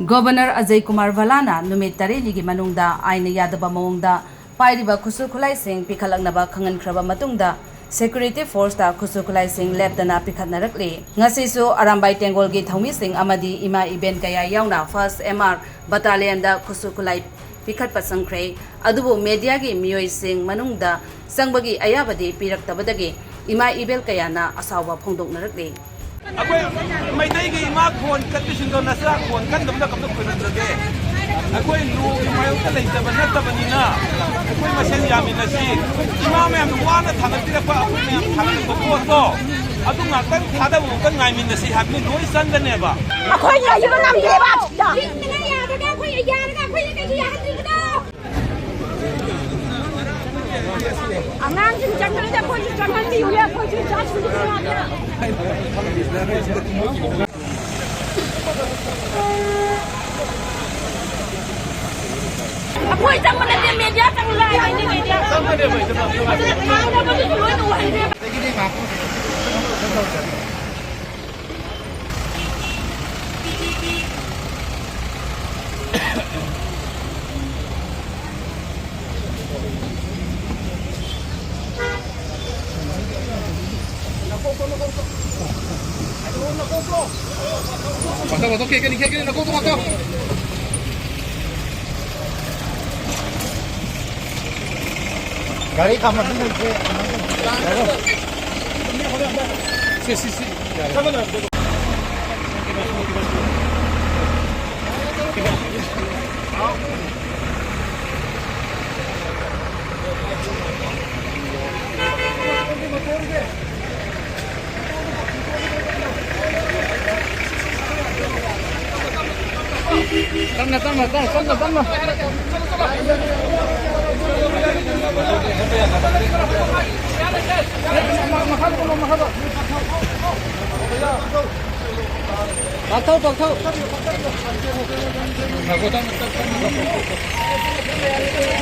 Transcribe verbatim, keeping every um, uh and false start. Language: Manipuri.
ꯒꯣꯚꯔꯅꯔ ꯑꯖꯌ ꯀꯨꯃꯥꯔ ꯚꯜꯂꯥꯅ ꯅꯨꯃꯤꯠ ꯇꯔꯦꯠꯅꯤꯒꯤ ꯃꯅꯨꯡꯗ ꯑꯥꯏꯟꯅ ꯌꯥꯗꯕ ꯃꯑꯣꯡꯗ ꯄꯥꯏꯔꯤꯕ ꯈꯨꯠꯁꯨ ꯈꯨꯠꯂꯥꯏꯁꯤꯡ ꯄꯤꯈꯠꯂꯛꯅꯕ ꯈꯪꯍꯟꯈ꯭ꯔꯕ ꯃꯇꯨꯡꯗ, ꯁꯦꯀ꯭ꯌꯨꯔꯤꯇꯤ ꯐꯣꯔꯁꯇ ꯈꯨꯠꯁꯨ ꯈꯨꯠꯂꯥꯏꯁꯤꯡ ꯂꯦꯞꯇꯅ ꯄꯤꯈꯠꯅꯔꯛꯂꯤ꯫ ꯉꯁꯤꯁꯨ ꯑꯔꯥꯝꯕꯥꯏ ꯇꯦꯡꯒꯣꯜꯒꯤ ꯊꯧꯃꯤꯁꯤꯡ ꯑꯃꯗꯤ ꯏꯃꯥ ꯏꯕꯦꯟ ꯀꯌꯥ ꯌꯥꯎꯅ ꯐꯥꯔꯁ ꯑꯦꯝ ꯑꯥꯔ ꯕꯇꯥꯂꯤꯌꯟꯗ ꯈꯨꯠꯁꯨ ꯈꯨꯠꯂꯥꯏ ꯄꯤꯈꯠꯄ ꯆꯪꯈ꯭ꯔꯦ꯫ ꯑꯗꯨꯕꯨ ꯃꯦꯗꯤꯌꯥꯒꯤ ꯃꯤꯑꯣꯏꯁꯤꯡ ꯃꯅꯨꯡꯗ ꯆꯪꯕꯒꯤ ꯑꯌꯥꯕꯗꯤ ꯄꯤꯔꯛꯇꯕꯗꯒꯤ ꯏꯃꯥ ꯏꯕꯦꯜ ꯀꯌꯥꯅ ꯑꯁꯥꯎꯕ ꯐꯣꯡꯗꯣꯛꯅꯔꯛꯂꯤ꯫ ꯑꯩꯈꯣꯏ ꯃꯩꯇꯩꯒꯤ ꯏꯃꯥ ꯈꯣꯟ ꯀꯠꯄꯁꯤꯡꯗꯣ ꯅꯆꯥ ꯈꯣꯟ ꯀꯟꯗꯕꯗ ꯀꯝꯇ ꯈꯣꯏꯔꯝꯖꯒꯦ꯫ ꯑꯩꯈꯣꯏ ꯂꯣꯒꯤ ꯃꯥꯌꯣꯛꯇ ꯂꯩꯇꯕ ꯅꯠꯇꯕꯅꯤꯅ ꯑꯩꯈꯣꯏ ꯃꯁꯦꯟ ꯌꯥꯃꯤꯟꯅꯁꯤ꯫ ꯏꯃꯥ ꯃꯌꯥꯝꯅ ꯋꯥꯅ ꯊꯥꯡꯒꯠꯄꯤꯔꯛꯄ, ꯑꯩꯈꯣꯏ ꯃꯌꯥꯝ ꯊꯥꯡꯒꯠꯂꯤꯕ ꯄꯣꯠꯇꯣ ꯑꯗꯨ ꯉꯥꯛꯇꯪ ꯊꯥꯗꯕ ꯉꯥꯛꯇꯪ ꯉꯥꯏꯃꯤꯟꯅꯁꯤ ꯍꯥꯏꯕꯅꯤ, ꯂꯣꯏ ꯆꯪꯒꯅꯦꯕ꯫ ꯑꯩꯈꯣꯏ ꯂꯩꯕ ꯉꯝꯗꯦꯕ꯫ ꯌꯥꯔꯒ ꯑꯩꯈꯣꯏ ꯌꯥꯔꯒ ꯑꯩꯈꯣꯏꯅ ꯀꯩꯁꯨ ꯌꯥꯍꯟꯗ꯭ꯔꯤꯕꯅꯣ? ꯑꯉꯥꯡꯁꯤꯡ ꯆꯪꯕꯗ ꯑꯩꯈꯣꯏꯁꯨ ꯆꯪꯍꯟꯕꯤꯌꯨꯅꯦ, ꯑꯩꯈꯣꯏꯁꯨ ꯏꯆꯥꯁꯤꯡꯁꯨ ꯌꯥꯗꯦ꯫ ꯑꯩꯈꯣꯏ ꯆꯪꯕ ꯅꯠꯇꯦ, ꯃꯦꯗꯤꯌꯥ ꯆꯪꯕ ꯂꯥꯛꯏꯅꯦ, ꯃꯦꯗꯤꯌꯥ꯫ ꯑꯗꯨꯅ ꯊꯥꯡꯗꯕꯗꯨꯁꯨ ꯂꯣꯏꯅ ꯎꯍꯟꯗ꯭ꯔꯦ꯫ ꯒꯥꯔꯤ ꯈꯥꯝꯕꯗꯤ ꯂꯩꯇ꯭ꯔꯦ꯫ ꯁꯤ, ꯁꯤ, ꯁꯤ꯫ ꯇꯞꯅ, ꯇꯞꯅ, ꯇꯞꯅ, ꯇꯞꯅ, ꯇꯞꯅ꯫ ꯃꯈꯥꯗ ꯀꯨꯝꯃꯣ, ꯃꯈꯥꯗ꯫ ꯄꯥꯛꯊꯧ, ꯄꯥꯛꯊꯧ꯫ ꯉꯥꯏꯈꯣ, ꯇꯞꯅ, ꯇꯞꯅ, ꯇꯞꯅ꯫